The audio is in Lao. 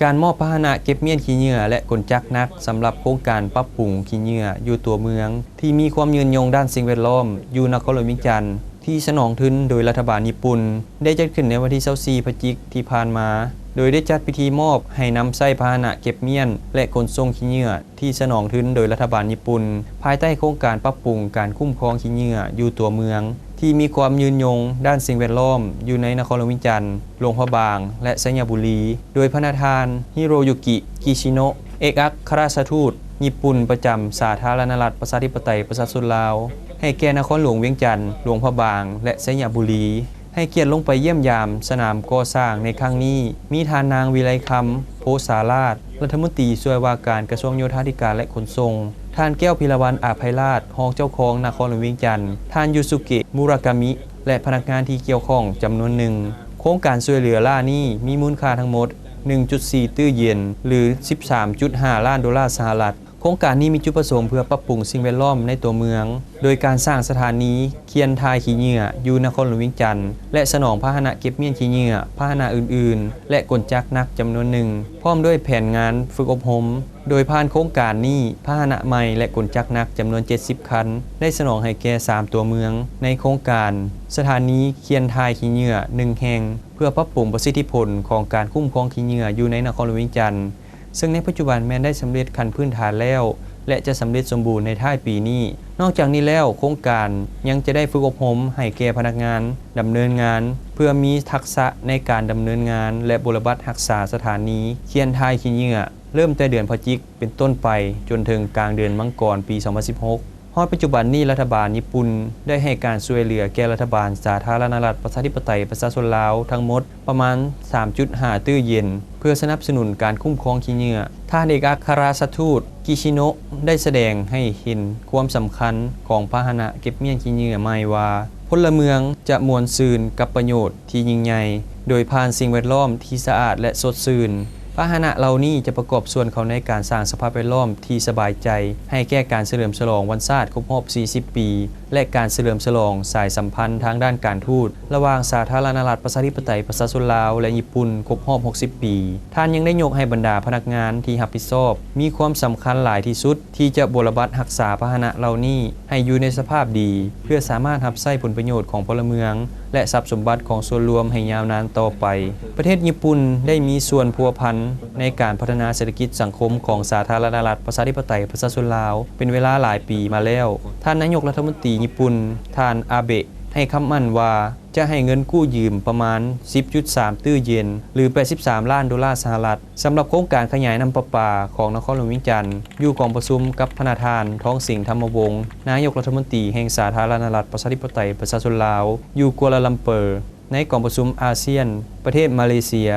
ການມອບພາຫະນະເກັບມ້ຽນຂີ້ເຫຍື້ອ ແລະ ກົນຈັກໜັກສຳລັບໂຄງການປັບປຸງຂີ້ເຫຍື້ອຢູ່ຕົວເມືອງ ທີ່ມີຄວາມຍືນຍົງດ້ານສິ່ງແວດລ້ອມ ຢູ່ນະຄອນຫຼວງວຽງຈັນ ທີ່ສະໜອງທຶນໂດຍລັດຖະບານຍີ່ປຸ່ນ ໄດ້ຈັດຂຶ້ນໃນວັນທີຊາວສີ່ ພະຈິກ ທີ່ຜ່ານມາ, ໂດຍໄດ້ຈັດພິທີມອບໃຫ້ນຳໃຊ້ພາຫະນະເກັບມ້ຽນ ແລະ ຂົນສົ່ງຂີ້ເຫຍື້ອ ທີ່ສະໜອງທຶນໂດຍລັດຖະບານຍີ່ປຸ່ນ ພາຍໃຕ້ໂຄງການປັບປຸງການຄຸ້ມຄອງຂີ້ເຫຍື້ອຢູ່ຕົວເມືອງ ທີ່ມີຄວາມຍືນຍົງດ້ານສິ່ງແວດລ້ອມ ຢູ່ໃນນະຄອນຫຼວງວຽງຈັນ, ຫຼວງພະບາງ ແລະ ໄຊຍະບູລີ ໂດຍພະນະທ່ານ ຮິໂຣຍຸກິ ກິຊິໂນະ ເອກອັກຄະລັດຖະທູດຍີ່ປຸ່ນປະຈຳສາທາລະນະລັດ ປະຊາທິປະໄຕ ປະຊາຊົນລາວ ໃຫ້ແກ່ນະຄອນຫຼວງວຽງຈັນ, ຫຼວງພະບາງ ແລະ ໄຊຍະບູລີ ໃຫ້ກຽດລົງໄປຢ້ຽມຢາມສະໜາມກໍ່ສ້າງໃນຄັ້ງນີ້ ມີທ່ານນາງ ວິໄລຄຳ ໂພສາລາດ ລັດຖະມົນຕີຊ່ວຍວ່າການກະຊວງໂຍທາທິການ ແລະ ຂົນສົ່ງ, ທ່ານ ແກ້ວພິລະວັນ ອາໄພລາດ ຮອງເຈົ້າຄອງນະຄອນຫຼວງວຽງຈັນ, ທ່ານ ຢູສຸເກະ ມູຣາກາມິ ແລະ ພະນັກງານທີ່ກ່ຽວຂ້ອງຈຳນວນໜຶ່ງ. ໂຄງການຊ່ວຍເຫຼືອລ້ານີ້ມີມູນຄ່າທັງໝົດ ໜຶ່ງຈຸດສີ່ຕື້ເຢນ ຫຼື ສິບສາມຈຸດຫ້າລ້ານໂດລາສະຫະລັດ. ໂຄງການນີ້ມີຈຸດປະສົງເພື່ອປັບປຸງສິ່ງແວດລ້ອມໃນຕົວເມືອງ ໂດຍການສ້າງສະຖານີຄຽນຖ່າຍຂີ້ເຫຍື້ອຢູ່ນະຄອນຫຼວງວຽງຈັນ ແລະ ສະໜອງພາຫະນະເກັບມ້ຽນຂີ້ເຫຍື້ອ, ພາຫະນະອື່ນໆ ແລະ ກົນຈັກໜັກຈຳນວນໜຶ່ງ, ພ້ອມດ້ວຍແຜນງານຝຶກອົບຮົມ. ໂດຍຜ່ານໂຄງການນີ້, ພາຫະນະໃໝ່ ແລະ ກົນຈັກໜັກຈຳນວນເຈັດສິບຄັນ ໄດ້ສະໜອງໃຫ້ແກ່ສາມຕົວເມືອງ. ໃນໂຄງການ, ສະຖານີຄຽນຖ່າຍຂີ້ເຫຍື້ອໜຶ່ງແຫ່ງ ເພື່ອປັບປຸງປະສິດທິຜົນຂອງການຄຸ້ມຄອງຂີ້ເຫຍື້ອຢູ່ໃນນະຄອນຫຼວງວຽງຈັນ, ເຊິ່ງໃນປັດຈຸບັນແມ່ນໄດ້ສຳເລັດຂັ້ນພື້ນຖານແລ້ວ ແລະ ຈະສຳເລັດສົມບູນໃນທ້າຍປີນີ້. ນອກຈາກນີ້ແລ້ວ, ໂຄງການຍັງຈະໄດ້ຝຶກອົບຮົມໃຫ້ແກ່ພະນັກງານດຳເນີນງານ ເພື່ອມີທັກສະໃນການດຳເນີນງານ ແລະ ບົວລະບັດຮັກສາສະຖານີຄຽນຖ່າຍຂີ້ເຫຍື້ອ ເລີ່ມແຕ່ເດືອນພະຈິກເປັນຕົ້ນໄປ ຈົນເຖິງກາງເດືອນມັງກອນ ປີສອງພັນສິບຫົກ. ຮອດປັດຈຸບັນນີ້, ລັດຖະບານຍີ່ປຸ່ນໄດ້ໃຫ້ການຊ່ວຍເຫຼືອແກ່ລັດຖະບານສາທາລະນະລັດ ປະຊາທິປະໄຕ ປະຊາຊົນລາວ ທັງໝົດປະມານສາມຈຸດຫ້າຕື້ເຢນ ເພື່ອສະໜັບສະໜູນການຄຸ້ມຄອງຂີ້ເຫຍື້ອ. ທ່ານເອກອັກຄະລັດຖະທູດ ກິຊິໂນະ ໄດ້ສະແດງໃຫ້ເຫັນຄວາມສຳຄັນຂອງພາຫະນະເກັບມ້ຽນຂີ້ເຫຍື້ອໃໝ່ວ່າ, ພົນລະເມືອງຈະມ່ວນຊື່ນກັບປະໂຫຍດທີ່ຍິ່ງໃຫຍ່ ໂດຍຜ່ານສິ່ງແວດລ້ອມທີ່ສະອາດ ແລະ ສົດຊື່ນ. ພາຫະນະເຫຼົ່ານີ້ຈະປະກອບສ່ວນເຂົ້າໃນການສ້າງສະພາບແວດລ້ອມທີ່ສະບາຍໃຈໃຫ້ແກ່ການສະເຫຼີມສະຫຼອງວັນຊາດຄົບຮອບສີ່ສິບປີ ແລະ ການສະເຫຼີມສະຫຼອງສາຍສຳພັນທາງດ້ານການທູດ ລະຫວ່າງສາທາລະນະລັດ ປະຊາທິປະໄຕ ປະຊາຊົນລາວ ແລະ ຍີ່ປຸ່ນ ຄົບຮອບຫົກສິບປີ. ທ່ານຍັງໄດ້ຍົກໃຫ້ບັນດາພະນັກງານທີ່ຮັບຜິດຊອບ ມີຄວາມສຳຄັນຫຼາຍທີ່ສຸດ ທີ່ຈະບົວລະບັດຮັກສາພາຫະນະເຫຼົ່ານີ້ໃຫ້ຢູ່ໃນສະພາບດີ ເພື່ອສາມາດຮັບໃຊ້ຜົນປະໂຫຍດຂອງພົນລະເມືອງ ແລະ ຊັບສົມບັດຂອງສ່ວນລວມໃຫ້ຍາວນານຕໍ່ໄປ. ປະເທດຍີ່ປຸ່ນໄດ້ມີສ່ວນພົວພັນໃນການພັດທະນາເສດຖະກິດສັງຄົມຂອງສາທາລະນະລັດ ປະຊາທິປະໄຕ ປະຊາຊົນລາວ ເປັນເວລາຫຼາຍປີມາແລ້ວ. ທ່ານນາຍົກລັດຖະມົນຕີຍີ່ປຸ່ນ ທ່ານ ອາເບະ ໃຫ້ຄຳໝັ້ນວ່າ ຈະໃຫ້ເງິນກູ້ຢືມປະມານສິບຈຸດສາມຕື້ເຢນ ຫຼື ແປດສິບສາມລ້ານໂດລາສະຫະລັດ ສຳລັບໂຄງການຂະຫຍາຍນ້ຳປະປາຂອງນະຄອນຫຼວງວຽງຈັນ ຢູ່ກອງປະຊຸມກັບພະນະທ່ານ ທອງສິງ ທຳມະວົງ ນາຍົກລັດຖະມົນຕີແຫ່ງສາທາລະນະລັດ ປະຊາທິປະໄຕ ປະຊາຊົນລາວ ຢູ່ກົວລາລຳເປີ ໃນກອງປະຊຸມອາຊຽນ ປະເທດມາເລເຊຍ